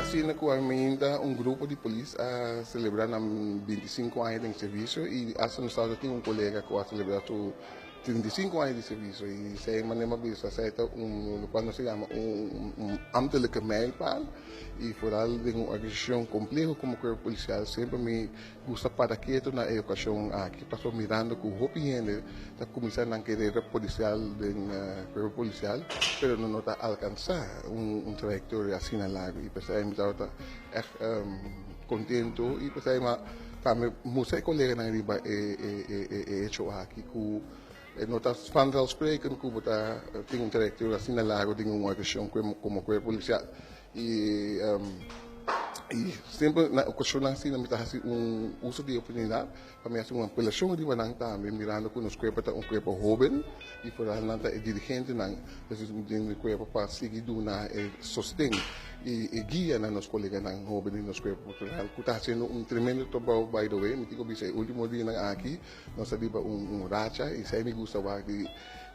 Asina ku ainda un grupo di polis a selebrá nan 25 aña den servisio i hasta nos tabata tin un kolega ku a selebrá su 35 aña di servisio i esei manera mi a bisa esei ta un lokual nos ta yama un ambtelijke mijlpaal i foral den un organisashon kompleho komo kuerpo polisial semper mi gusta para ketu na e okashon aki pasobra mirando ku hopi hende ta kuminsá nan kerera polisial den kuerpo polisial pero nan no ta alkansá un trayektoria asina largu i p'esei mi tabata ègt kontentu i p'esei mi a tambe mustra e koleganan riba e hecho aki ku no ta vanzelfsprekend ku bo ta tin un trayektoria asina largu den un organisashon komo kuerpo polisial. I i semper na okashonnan asina mi ta hasi un uso di e oportunidat pa mi hasi un apelashon riba nan tambe mirando ku nos kuerpo ta un kuerpo hoben i foral nan ta e dirigentenan den e kuerpo pa sigui duna e sosten i e guia na nos koleganan hoben di nos kuerpo polisial ku ta hasiendo un tremendo trabou. By the way, mi tin ku bisa e ultimo dianan aki nos a riba un racha i esei mi gusta wak di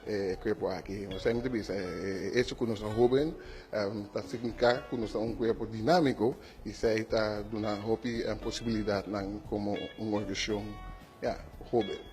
e kuerpo aki. Esei mi ta bisa, e echo ku nos ta hoben ta signifiká ku nos ta un kuerpo dinámiko i esei ta duna hopi posibilidatnan komo un organisashon, ya, hoben.